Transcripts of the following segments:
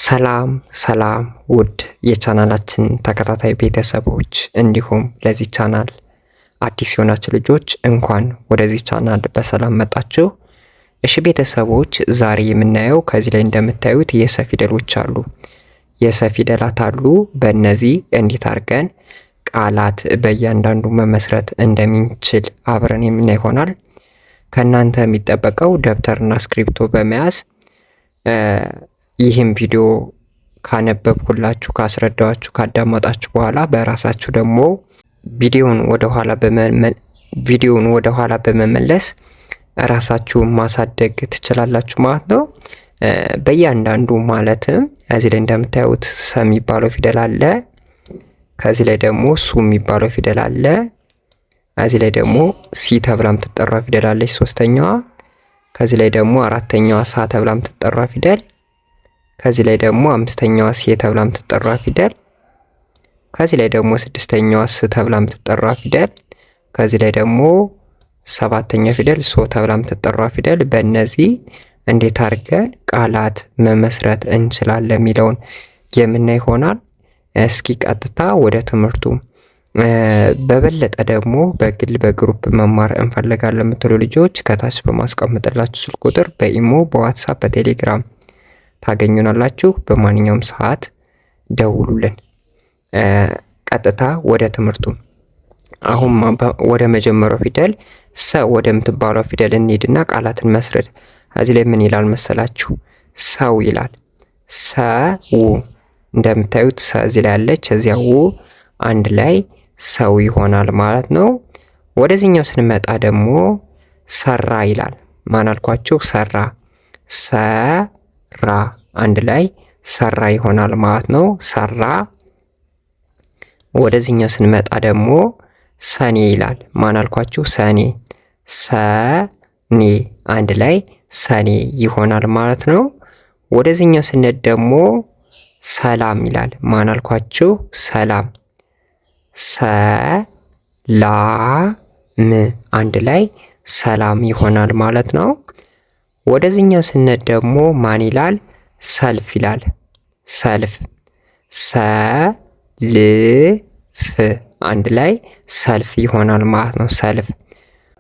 ሰላም ሰላም ውድ የቻናላችን ተከታታይ ቤተሰቦች እንዲሁም ለዚህ ቻናል አዲስ የሆናችሁ ልጆች እንኳን ወደዚህ ቻናል በሰላም መጣችሁ። እሺ ቤተሰቦች፣ ዛሬ የምናየው ከዚህ ላይ እንደምታዩት የሰ ፊደሎች አሉ፣ የሰ ፊደላት አሉ። በእነዚህ እንዴት አድርገን ቃላት በእያንዳንዱ መመስረት እንደምንችል አብረን የምናይ ይሆናል። ከእናንተ የሚጠበቀው ደብተርና እስክሪብቶ በመያዝ ይህም ቪዲዮ ካነበብኩላችሁ፣ ካስረዳኋችሁ፣ ካዳመጣችሁ በኋላ በራሳችሁ ደግሞ ቪዲዮውን ወደ ኋላ በመመለስ ራሳችሁን ማሳደግ ትችላላችሁ ማለት ነው። በእያንዳንዱ ማለትም እዚህ ላይ እንደምታዩት ሰ የሚባለው ፊደል አለ። ከዚህ ላይ ደግሞ ሱ የሚባለው ፊደል አለ። እዚህ ላይ ደግሞ ሲ ተብላ የምትጠራ ፊደል አለች ሶስተኛዋ። ከዚህ ላይ ደግሞ አራተኛዋ ሳ ተብላ የምትጠራ ፊደል፣ ከዚህ ላይ ደግሞ አምስተኛዋ ሴ ተብላ የምትጠራ ፊደል፣ ከዚህ ላይ ደግሞ ስድስተኛዋ ስ ተብላ የምትጠራ ፊደል፣ ከዚህ ላይ ደግሞ ሰባተኛ ፊደል ሶ ተብላ የምትጠራ ፊደል። በእነዚህ እንዴት አድርገን ቃላት መመስረት እንችላለን የሚለውን የምናይ ይሆናል። እስኪ ቀጥታ ወደ ትምህርቱ። በበለጠ ደግሞ በግል በ group መማር እንፈልጋለን የምትሉ ልጆች ከታች በማስቀምጥላችሁ ስልክ ቁጥር በኢሞ፣ በዋትሳፕ፣ በቴሌግራም ታገኙናላችሁ። በማንኛውም ሰዓት ደውሉልን። ቀጥታ ወደ ትምህርቱ። አሁን ወደ መጀመሪያው ፊደል ሰ ወደምትባለው ፊደል እንሂድና ቃላትን መስረት። እዚህ ላይ ምን ይላል መሰላችሁ? ሰው ይላል። ሰው እንደምታዩት ሰ እዚህ ላይ ያለች እዚያ ው አንድ ላይ ሰው ይሆናል ማለት ነው። ወደዚህኛው ስንመጣ ደግሞ ሰራ ይላል። ማን አልኳችሁ? ሰራ። ሰራ አንድ ላይ ሰራ ይሆናል ማለት ነው። ሰራ። ወደዚህኛው ስንመጣ ደግሞ ሰኔ ይላል። ማን አልኳችሁ? ሰኔ። ሰኔ አንድ ላይ ሰኔ ይሆናል ማለት ነው። ወደዚህኛው ስንሄድ ደግሞ ሰላም ይላል። ማን አልኳችሁ? ሰላም። ሰላም አንድ ላይ ሰላም ይሆናል ማለት ነው። ወደዚህኛው ስንሄድ ደግሞ ማን ይላል? ሰልፍ ይላል። ሰልፍ። ሰልፍ አንድ ላይ ሰልፍ ይሆናል ማለት ነው። ሰልፍ።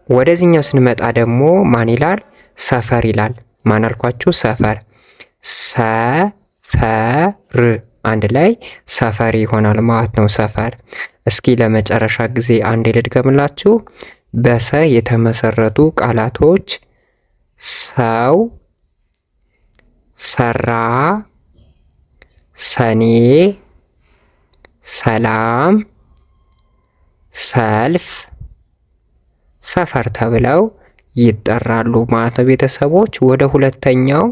ወደዚህኛው ስንመጣ ደግሞ ማን ይላል? ሰፈር ይላል። ማን አልኳችሁ? ሰፈር። ሰፈር አንድ ላይ ሰፈር ይሆናል ማለት ነው። ሰፈር። እስኪ ለመጨረሻ ጊዜ አንዴ ልድገምላችሁ። በሰ የተመሰረቱ ቃላቶች ሰው፣ ሰራ፣ ሰኔ፣ ሰላም፣ ሰልፍ፣ ሰፈር ተብለው ይጠራሉ ማለት ነው። ቤተሰቦች፣ ወደ ሁለተኛው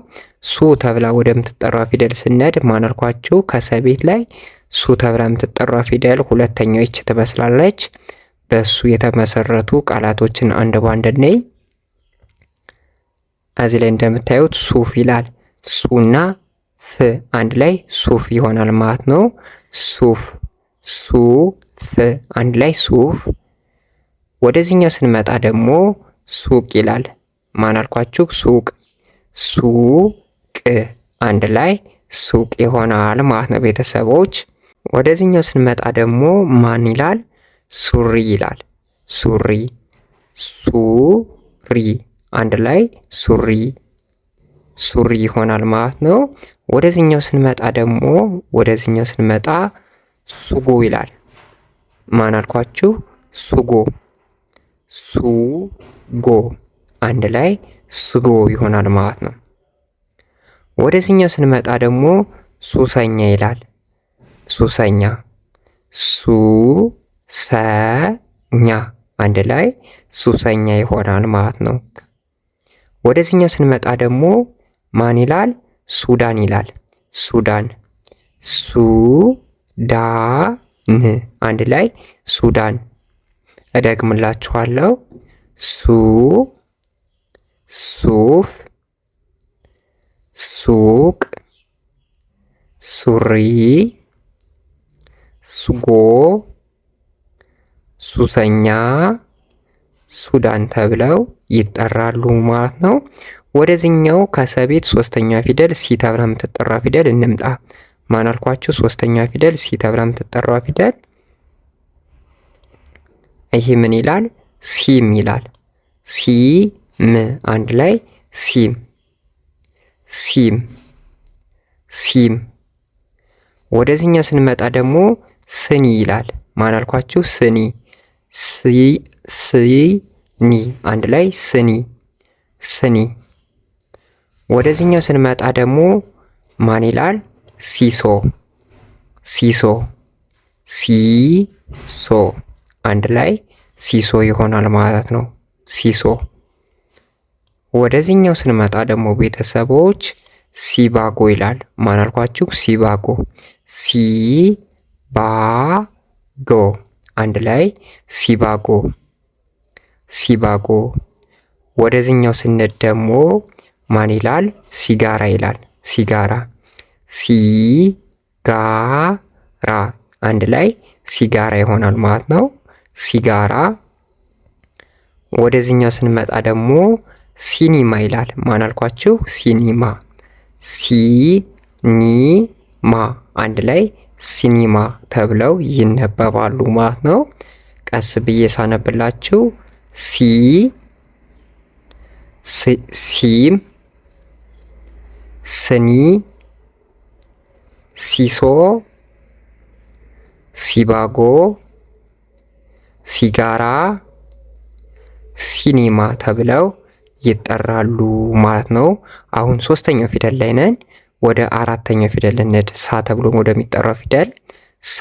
ሱ ተብላ ወደምትጠራው ፊደል ስንሄድ ማን አልኳችሁ? ከሰቤት ላይ ሱ ተብላ የምትጠራው ፊደል ሁለተኛው ይች ትመስላለች። በሱ የተመሰረቱ ቃላቶችን አንድ ባንድ ነይ። እዚህ ላይ እንደምታዩት ሱፍ ይላል። ሱና ፍ አንድ ላይ ሱፍ ይሆናል ማለት ነው። ሱፍ፣ ሱፍ አንድ ላይ ሱፍ። ወደዚህኛው ስንመጣ ደግሞ ሱቅ ይላል። ማን አልኳችሁ? ሱቅ። ሱቅ አንድ ላይ ሱቅ ይሆናል ማለት ነው ቤተሰቦች። ወደዚህኛው ስንመጣ ደግሞ ማን ይላል? ሱሪ ይላል። ሱሪ፣ ሱሪ አንድ ላይ ሱሪ፣ ሱሪ ይሆናል ማለት ነው። ወደዚህኛው ስንመጣ ደግሞ ወደዚህኛው ስንመጣ ሱጎ ይላል። ማን አልኳችሁ? ሱጎ፣ ሱጎ አንድ ላይ ሱጎ ይሆናል ማለት ነው። ወደዚህኛው ስንመጣ ደግሞ ሱሰኛ ይላል። ሱሰኛ፣ ሱሰኛ አንድ ላይ ሱሰኛ ይሆናል ማለት ነው። ወደዚህኛው ስንመጣ ደግሞ ማን ይላል? ሱዳን ይላል። ሱዳን፣ ሱዳን አንድ ላይ ሱዳን። እደግምላችኋለሁ። ሱ፣ ሱፍ፣ ሱቅ፣ ሱሪ፣ ሱጎ፣ ሱሰኛ፣ ሱዳን ተብለው ይጠራሉ ማለት ነው። ወደዚህኛው ከሰቤት ሶስተኛ ፊደል ሲ ተብላ የምትጠራ ፊደል እንምጣ። ማን አልኳችሁ? ሶስተኛ ፊደል ሲ ተብላ የምትጠራ ፊደል ይሄ ምን ይላል? ሲም ይላል። ሲም አንድ ላይ ሲም ሲም ሲም። ወደዚህኛው ስንመጣ ደግሞ ስኒ ይላል። ማን አልኳችሁ? ስኒ ስኒ አንድ ላይ ስኒ ስኒ። ወደዚህኛው ስንመጣ ደግሞ ማን ይላል? ሲሶ ሲሶ ሲሶ አንድ ላይ ሲሶ ይሆናል ማለት ነው። ሲሶ። ወደዚህኛው ስንመጣ ደግሞ ቤተሰቦች ሲባጎ ይላል። ማን አልኳችሁ? ሲባጎ ሲባጎ አንድ ላይ ሲባጎ ሲባጎ። ወደዚህኛው ስንሄድ ደግሞ ማን ይላል? ሲጋራ ይላል። ሲጋራ ሲጋራ አንድ ላይ ሲጋራ ይሆናል ማለት ነው። ሲጋራ። ወደዚህኛው ስንመጣ ደግሞ ሲኒማ ይላል። ማን አልኳችሁ? ሲኒማ ሲኒማ አንድ ላይ ሲኒማ ተብለው ይነበባሉ ማለት ነው። ቀስ ብዬ ሳነብላችሁ ሲ ሲም ስኒ ሲሶ ሲባጎ ሲጋራ ሲኒማ ተብለው ይጠራሉ ማለት ነው። አሁን ሶስተኛው ፊደል ላይ ነን። ወደ አራተኛው ፊደል እንሂድ። ሳ ተብሎ ወደሚጠራው ፊደል ሳ።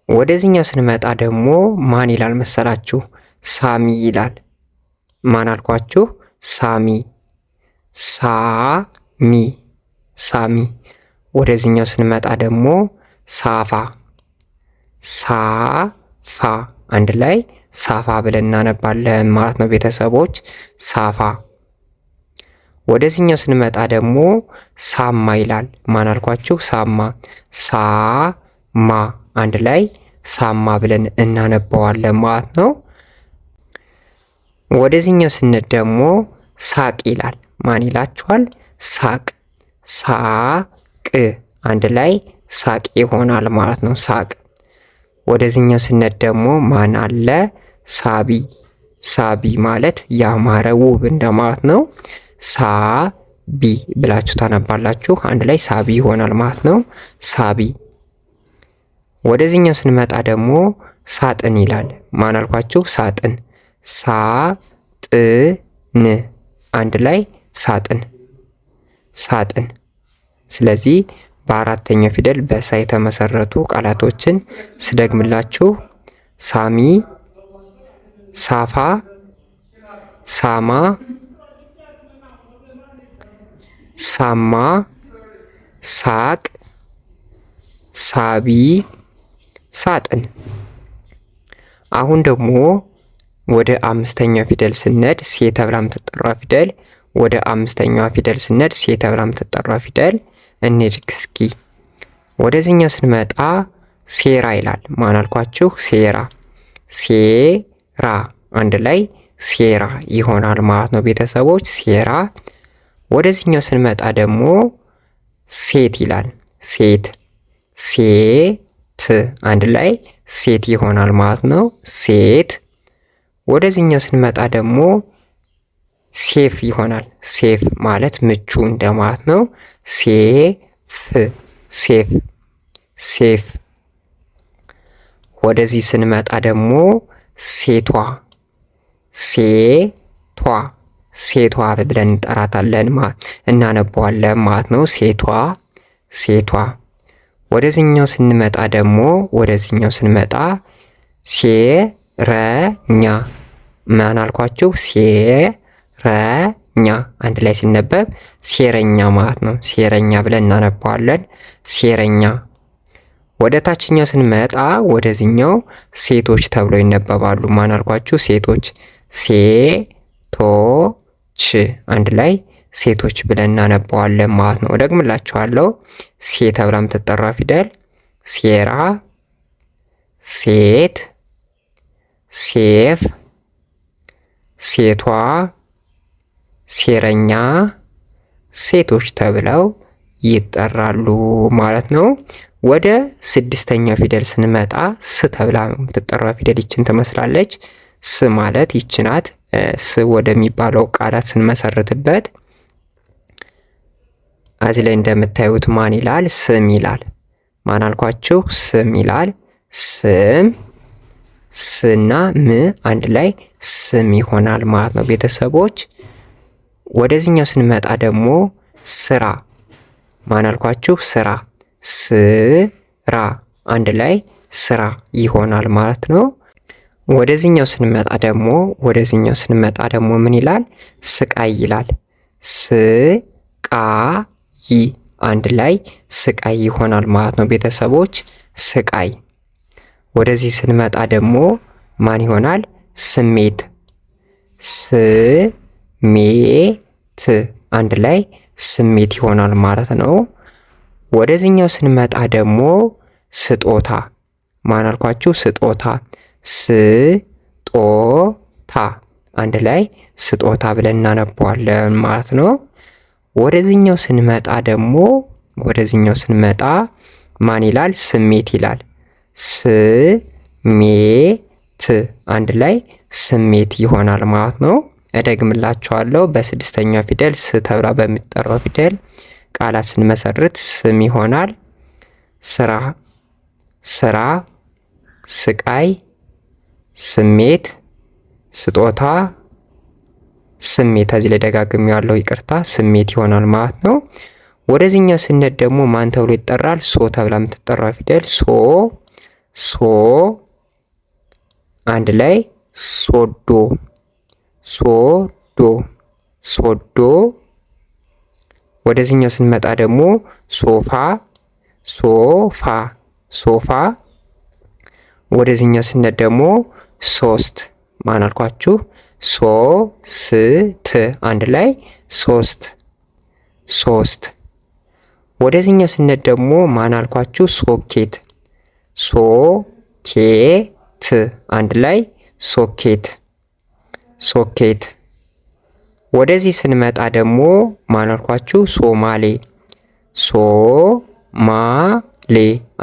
ወደዚህኛው ስንመጣ ደግሞ ማን ይላል መሰላችሁ? ሳሚ ይላል። ማን አልኳችሁ? ሳሚ ሳሚ ሳሚ። ወደዚህኛው ስንመጣ ደግሞ ሳፋ ሳፋ አንድ ላይ ሳፋ ብለን እናነባለን ማለት ነው ቤተሰቦች ሳፋ። ወደዚህኛው ስንመጣ ደግሞ ሳማ ይላል። ማን አልኳችሁ? ሳማ ሳማ አንድ ላይ ሳማ ብለን እናነባዋለን ማለት ነው። ወደዚህኛው ስንሄድ ደግሞ ሳቅ ይላል። ማን ይላችኋል? ሳቅ ሳቅ አንድ ላይ ሳቅ ይሆናል ማለት ነው። ሳቅ። ወደዚህኛው ስንሄድ ደግሞ ማን አለ? ሳቢ ሳቢ ማለት ያማረ ውብ እንደማለት ነው። ሳቢ ብላችሁ ታነባላችሁ። አንድ ላይ ሳቢ ይሆናል ማለት ነው። ሳቢ። ወደዚህኛው ስንመጣ ደግሞ ሳጥን ይላል። ማን አልኳችሁ? ሳጥን ሳጥን አንድ ላይ ሳጥን ሳጥን። ስለዚህ በአራተኛው ፊደል በሳ የተመሰረቱ ቃላቶችን ስደግምላችሁ ሳሚ፣ ሳፋ፣ ሳማ፣ ሳማ፣ ሳቅ፣ ሳቢ፣ ሳጥን። አሁን ደግሞ ወደ አምስተኛው ፊደል ስንሄድ ሴ ተብላ የምትጠራ ፊደል ወደ አምስተኛዋ ፊደል ስንሄድ ሴ ተብላ የምትጠራ ፊደል እንሂድ እስኪ። ወደዚህኛው ስንመጣ ሴራ ይላል። ማን አልኳችሁ? ሴራ ሴራ አንድ ላይ ሴራ ይሆናል ማለት ነው ቤተሰቦች ሴራ። ወደዚህኛው ስንመጣ ደግሞ ሴት ይላል። ሴት ሴት አንድ ላይ ሴት ይሆናል ማለት ነው። ሴት። ወደዚህኛው ስንመጣ ደግሞ ሴፍ ይሆናል። ሴፍ ማለት ምቹ እንደማለት ነው። ሴፍ ሴፍ ሴፍ። ወደዚህ ስንመጣ ደግሞ ሴቷ ሴቷ ሴቷ ብለን እንጠራታለን እናነበዋለን ማለት ነው። ሴቷ ሴቷ። ወደዚህኛው ስንመጣ ደግሞ ወደዚህኛው ስንመጣ ሴረኛ ማን አልኳችሁ? ሴረኛ አንድ ላይ ሲነበብ ሴረኛ ማለት ነው። ሴረኛ ብለን እናነባዋለን። ሴረኛ። ወደ ታችኛው ስንመጣ ወደዚህኛው ሴቶች ተብለው ይነበባሉ። ማን አልኳችሁ? ሴቶች ሴቶች አንድ ላይ ሴቶች ብለን እናነባዋለን ማለት ነው። እደግምላችኋለሁ። ሴ ተብላ የምትጠራ ፊደል ሴራ፣ ሴት፣ ሴፍ፣ ሴቷ፣ ሴረኛ፣ ሴቶች ተብለው ይጠራሉ ማለት ነው። ወደ ስድስተኛው ፊደል ስንመጣ ስ ተብላ የምትጠራው ፊደል ይችን ትመስላለች። ስ ማለት ይች ናት። ስ ወደሚባለው ቃላት ስንመሰርትበት እዚህ ላይ እንደምታዩት ማን ይላል? ስም ይላል። ማን አልኳችሁ? ስም ይላል። ስም፣ ስና ም አንድ ላይ ስም ይሆናል ማለት ነው ቤተሰቦች። ወደዚህኛው ስንመጣ ደግሞ ስራ። ማን አልኳችሁ? ስራ። ስራ አንድ ላይ ስራ ይሆናል ማለት ነው። ወደዚህኛው ስንመጣ ደግሞ ወደዚህኛው ስንመጣ ደግሞ ምን ይላል? ስቃይ ይላል። ስቃይ አንድ ላይ ስቃይ ይሆናል ማለት ነው ቤተሰቦች፣ ስቃይ። ወደዚህ ስንመጣ ደግሞ ማን ይሆናል? ስሜት። ስሜት አንድ ላይ ስሜት ይሆናል ማለት ነው። ወደዚህኛው ስንመጣ ደግሞ ስጦታ። ማን አልኳችሁ? ስጦታ። ስጦታ አንድ ላይ ስጦታ ብለን እናነባዋለን ማለት ነው። ወደዚህኛው ስንመጣ ደግሞ ወደዚህኛው ስንመጣ ማን ይላል? ስሜት ይላል። ስሜት አንድ ላይ ስሜት ይሆናል ማለት ነው። እደግምላችኋለሁ። በስድስተኛው ፊደል ስ ተብላ በምትጠራው ፊደል ቃላት ስንመሰርት ስም ይሆናል። ስራ፣ ስራ፣ ስቃይ፣ ስሜት፣ ስጦታ፣ ስሜት። እዚህ ላይ ደጋግሜዋለሁ፣ ይቅርታ። ስሜት ይሆናል ማለት ነው። ወደዚህኛው ስንሄድ ደግሞ ማን ተብሎ ይጠራል? ሶ ተብላ የምትጠራው ፊደል ሶ፣ ሶ አንድ ላይ ሶዶ፣ ሶዶ፣ ሶዶ። ወደዚህኛው ስንመጣ ደግሞ ሶፋ፣ ሶፋ፣ ሶፋ። ወደዚህኛው ስንሄድ ደግሞ ሶስት። ማን አልኳችሁ? ሶስት አንድ ላይ ሶስት፣ ሶስት። ወደዚህኛው ስንሄድ ደግሞ ማን አልኳችሁ? ሶኬት፣ ሶኬት አንድ ላይ ሶኬት፣ ሶኬት። ወደዚህ ስንመጣ ደግሞ ማን አልኳችሁ? ሶማሌ፣ ሶማሌ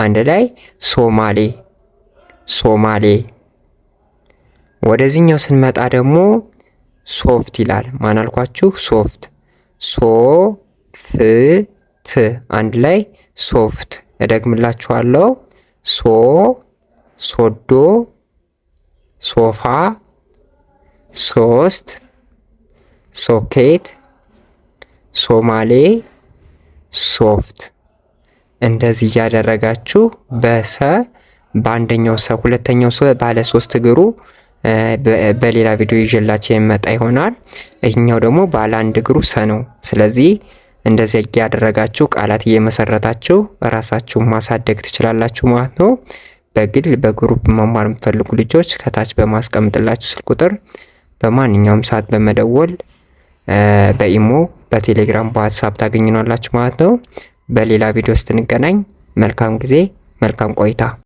አንድ ላይ ሶማሌ፣ ሶማሌ። ወደዚህኛው ስንመጣ ደግሞ ሶፍት ይላል። ማን አልኳችሁ? ሶፍት፣ ሶፍት አንድ ላይ ሶፍት። እደግምላችኋለሁ። ሶ፣ ሶዶ፣ ሶፋ፣ ሶስት፣ ሶኬት፣ ሶማሌ፣ ሶፍት። እንደዚህ እያደረጋችሁ በሰ በአንደኛው ሰ፣ ሁለተኛው ሰ ባለ ሶስት እግሩ በሌላ ቪዲዮ ይዤላችሁ የሚመጣ ይሆናል። ይህኛው ደግሞ ባለ አንድ እግሩ ሰ ነው። ስለዚህ እንደዚህ እያደረጋችሁ ቃላት እየመሰረታችሁ ራሳችሁን ማሳደግ ትችላላችሁ ማለት ነው። በግል በ group መማር የምትፈልጉ ልጆች ከታች በማስቀምጥላችሁ ስልክ ቁጥር በማንኛውም ሰዓት በመደወል በኢሞ፣ በቴሌግራም፣ በዋትሳፕ ታገኙናላችሁ ማለት ነው። በሌላ ቪዲዮ ስትንገናኝ መልካም ጊዜ፣ መልካም ቆይታ።